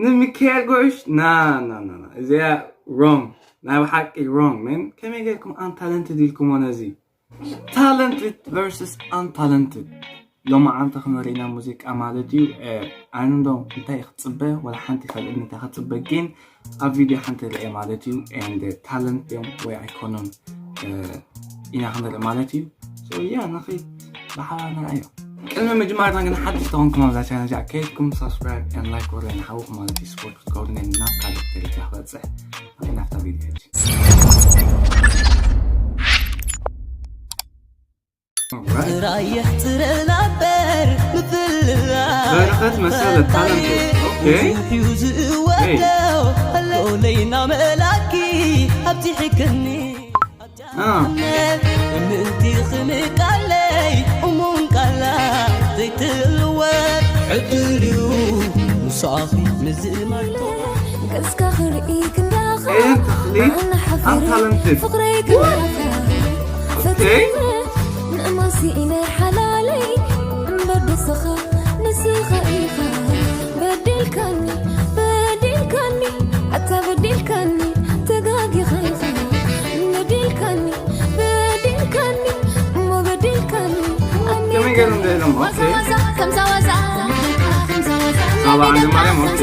ንሚካኤል ጉዕሽ ና ና ና ና እዚኣ ሮንግ ናይ ብሓቂ ሮንግ መን ከመይ ጌርኩም ኣንታለንትድ ኢልኩሞ ነዚ ታለንትድ ቨርስስ ኣንታለንትድ ሎማዓንቲ ክንሪኢና ሙዚቃ ማለት እዩ ኣነ እንዶ እንታይ ክፅበ ወላ ሓንቲ ካልእ እንታይ ክፅበ ግን ኣብ ቪድዮ ሓንቲ ርአ ማለት እዩ and ታለንት እዮም ወይ ኣይኮኑን ኢና ክንርኢ ማለት እዩ ያ ንኸይድ ብሓባር ንርኣዮ ቅድሚ ምጅማርና ግን ሓድሽ ተኾንኩም ኣብዛ ቻነል እዚኣ ከይድኩም ሳብስክራይብ ን ላይክ ወረ ንሓውኹም ማለት እዩ ስፖርት ክትገብሩ ናይ ናብ ካልእ ደረጃ ክበፅሕ ኣይ ናብታ ቪድዮ ሕጂ ጥራይ የሕፅረና እምበር ምፍልላይ በረኸት መሰለ ታለንት ኦኬ ብዙሕ እዩ ዝእወደው ኣለውለይና መላኪ ኣብዚሕክኒ አ ምእንቲ ክንቃለይ እሙን ቃላ ዘይትልወጥ ዕድል እዩ ምሳኺ ንዝእመርቶ ገጽካ ክርኢ ክንዳኻ ኤደን ተኽሊ ኣንታለንትድ ፍቕረይ ክንዳኻ ኦኬ ምእማን ስኢነ ሓላለይ እምበር ደስኻ ንስኻ ኢኻ በዲልካኒ በዲልካኒ ኣታ በዲልካኒ ተጋጊኻ ኢኻ በዲልካኒ በዲልካኒ እሞ በዲልካኒ ኣሜን ከመይ ገይሮም ደኢሎም ኦኬ ከምዛ ዋዛ ከምዛ ዋዛ ሳባ ዓንደ ማርያም ኦኬ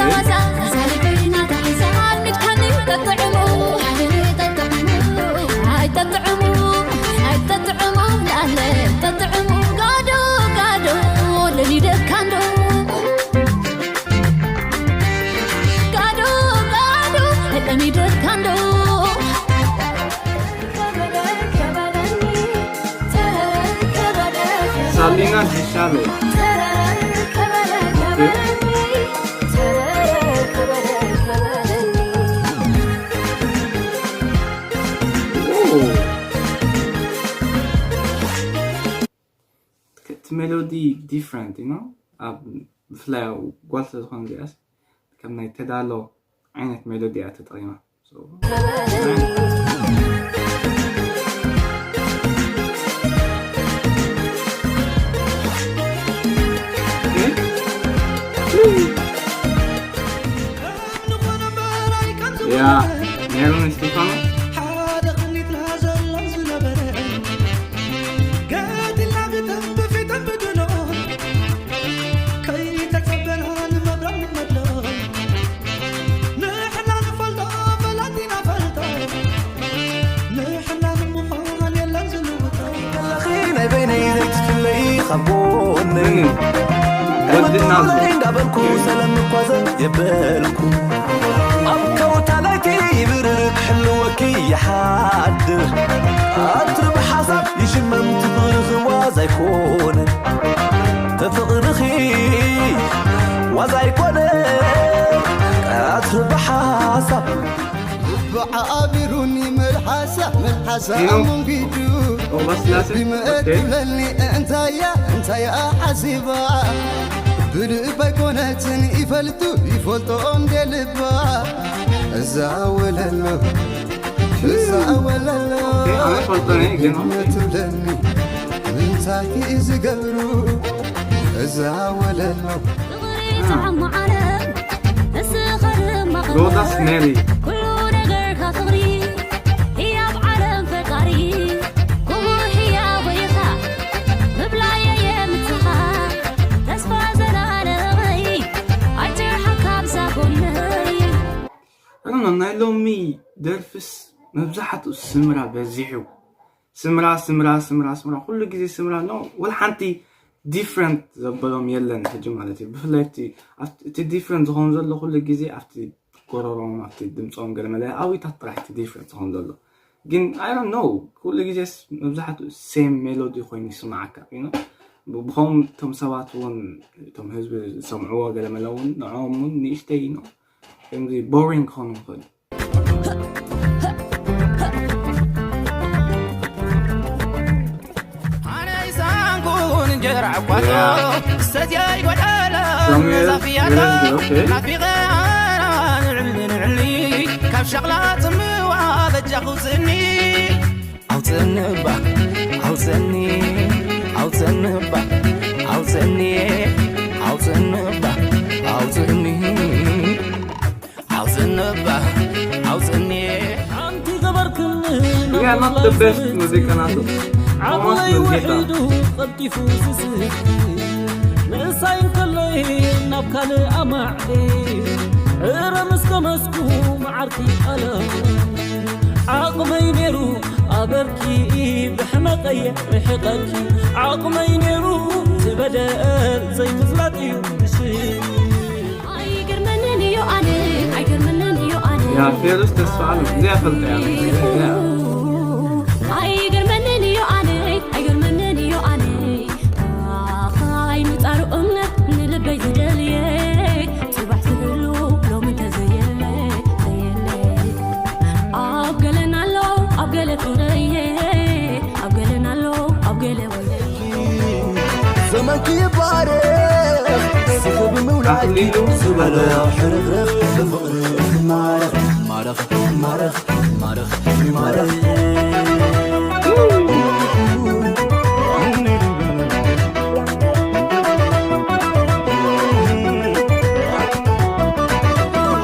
ሳሊና ዲሻሎ እቲ ሜሎዲ ዲፍረንት ዩ ኣብ ብፍላይ ጓል ስለዝኾነ ዚኣስ ከም ናይ ተዳሎ ዓይነት ሜሎዲ እያ ተጠቒማ ያ ሜሮን እስጢፋኖ ሓደ ክኒትና ዘሎ ዝነበረ ገዲልና ግጥም ብፊትን ብድኖ ከይተጸበና ንመብረቕ ንመድሎ ንሕና ንፈልጦ ፈላጢና ፈልጦ ንሕና ንምዃን የለን ዝልውጦ ከለኺ ናይ በይነይ ዘይትፍለይ ካብ ጎነይ ወድና እንዳበልኩ ሰለም እኳ ዘብ የበልኩ ኣብ ከውታ ናይቲ ይብርር ክሕልወኪ ይሓድር ኣትርብ ሓሳብ ይሽመም ትፍርኺ ዋዛ ኣይኮነ ተፍቕርኺ ዋዛ ኣይኮነ ኣትርብ ሓሳብ ብዓቢሩኒ መልሓሳ መልሓሳ ሄኖክ። ኣመንጊዱ ኦባስላሴ ቢመእት ኦኬ። ትብለኒ እንታያ እንታያ ሓሲባ ብልብ ኣይኮነትን ይፈልጡ ይፈልጦ እንደ ልባ እዛ ወለሎ እዛ ወለሎ ኦኬ፣ ኣነ ይፈልጦ እኔ ግን ኦኬ። ትብለኒ እንታይ እዩ ዝገብሩ እዛ ወለሎ ፍቕሪ ጣዕሙ ዓለም እስኻ ድማ ሮዳስ ሜሪ ኩሉ ነገርካ ፍቕሪ ህያብ ዓለም ፈጣሪ ክቡር ህያብ ኢኻ ምብላየ የምትኻ ተስፋ ዘላለመይ ኣይትርሓቕ ካብዛ ጎነይ ኣነ ናይ ሎሚ ደርፍስ መብዛሕትኡ ስምራ በዚሑ ስምራ ስምራ ስምራ ስምራ ኩሉ ግዜ ስምራ ኖ ወላ ሓንቲ ዲፍረንት ዘበሎም የለን ሕጂ ማለት እዩ ብፍላይ እቲ ኣብቲ- እቲ ዲፍረንት ዝኸውን ዘሎ ኩሉ ግዜ ኣብቲ ጎረሮም ኣብቲ ድምፆም ገለ መለ ኣዊታት ጥራሕ እቲ ዲፍረንት ዝኸውን ዘሎ ግን I don't know ኩሉ ግዜ ስ- መብዛሕትኡ ሴም ሜሎዲ ኮይኑ ይስማዓካ you know ብኸም እቶም ሰባት እውን እቶም ህዝቢ ዝሰምዕዎ ገለ መለ እውን ንዕኦም እውን ንእሽተይ you know ከምዚ ቦሪንግ ክኾኑ ይኽእል ኣነ ይሳንኩን እንጀራ ዕቋቶ ሰትያ ይጎደለ ሳሙኤል ዛፍያቶ ዮናስ ኦኬ። ናፊቐ ንዕሊ ንዕሊ ካብ ሸቕላ ጽምዋ በጃ ክውፅእኒ ኣውፅእኒ እባ ኣውፅእኒ ኣውፅእኒ እባ ኣውፅእኒ ኣውፅእኒ እባ ኣውፅእኒ Not the best ሙዚቃ ናቱ። ቶማስ ዓቕለይ ሙሉጌታ። ውሒዱ ቀልጢፉ ዝስሕት ምእሳይ እንከሎይ ናብ ካልእ ኣማዕዲ እረ ምስ ከመስኩ መዓርኪ ኣለ ዓቕመይ ነይሩ ኣበርኪ ብሕመቐየ ርሕቐኪ ዓቕመይ ነይሩ ትበደል ዘይምፍላጥ እዩ ምሽ ኣይገርመንን እዩ ኣነ ኣይገርመንን እዩ ኣነ ያ ፌሩስ ተስፋ ኣሎ እዚኣ ፈልጠ እያ ኣይገርመንን እዩ ኣነ ኣይገርመንን እዩ ኣነ ኣኻይ ምጻሩ እምነት ንልበይ ዝደልየ ጽባሕ ዝህሉ ሎሚ እንተዘየለ ዘየለ ኣብ ገለን ኣሎ ኣብ ገለ ትውለየ ኣብ ገለን ኣሎ ኣብ ገለ ወለየ ዘመንኪ ይባረኽ ስኽብ ምውላድኪ ዝበለ ሕርኽርኽ ብፍቕሪ ማረኽ ማረኽ ማረኽ ማረኽ ማረኽ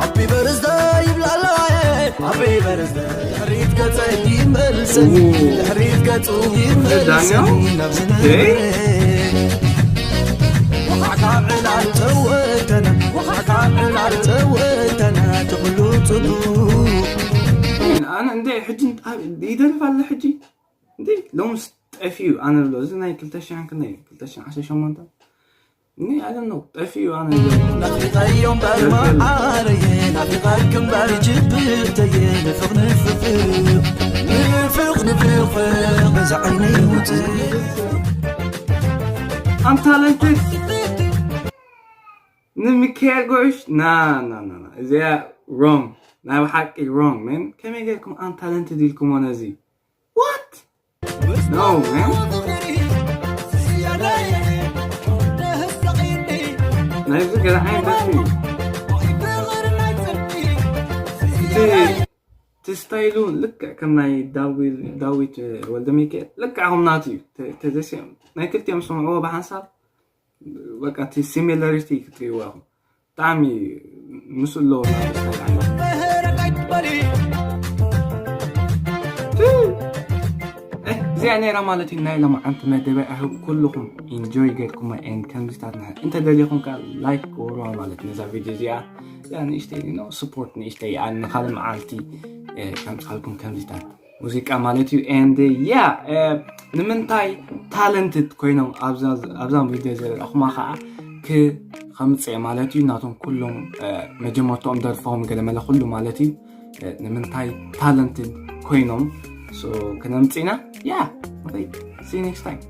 Happy birthday ይብላላ Happy birthday ድሕሪት ገጸ ይመልሰኒ ድሕሪት ገጹ ይመልሰኒ ናብ ዝነበረ ወኻዕካ ዕላል ጸወተና ወኻዕካ ዕላል ጸወተና ትኽሉ ጽቡቕ ኣነ እንደ ሕጂ ይደርፍ ኣለ ሕጂ እንደ ሎምስ ጠፊኡ ኣነ ብሎ እዚ ናይ ክልተ ሽሕን ክንደይ ክልተ ሽሕን ዓሰርተ ሸሞንተ እኒ ኣለ ነው ጠፊኡ ኣነ ናፊቐዮ እምበር መዓረየ ናፊቐክ እምበር ጅብርተየ ንፍቕ ንፍቕ ንፍቕ ንፍቕ በዛ ዓይነይ ውፅእ I'm talented ንሚካኤል ጉዕሽ ና ና ና ና እዚኣ wrong ናይ ብሓቂ wrong man ከመይ ጌርኩም I'm talented ኢልኩሞ ነዚ what no man ናይዚ ገለ ዓይነት ደርፊ እዩ እቲ እቲ ስታይሉ ልክዕ ከም ናይ ዳዊት ወልደ ሚካኤል ልክዕ ከም ናቱ እዩ ተዘሲኦም ናይ ክልቲኦም ስምዕዎ ብሓንሳብ በቃ እቲ ሲሚላሪቲ ክትሪእዎ ኢኹም ብጣዕሚ ምስ ኣለዎ እዚኣ ነይራ ማለት እዩ ናይ ሎማዓንቲ መደበ ኣህብ ኩልኹም ኢንጆይ ገርኩማ ን ከምዚታት ንሕ እንተ ደሊኹም ከዓ ላይክ ክወርዋ ማለት ነዛ ቪድዮ እዚኣ እዚኣ ንእሽተይ ኖ ስፖርት ንእሽተይ ንካልእ መዓልቲ ከምፃልኩም ከምዚታት ሙዚቃ ማለት እዩ and yeah ንምንታይ ታለንትድ ኮይኖም ኣብዛም ቪድዮ ዘረእኹማ ከዓ ክኸምፅእ ማለት እዩ ናቶም ኩሎም መጀመርትኦም ደርፎም ገለመለ ኩሉ ማለት እዩ ንምንታይ ታለንትድ ኮይኖም ክነምፅና yeah see next time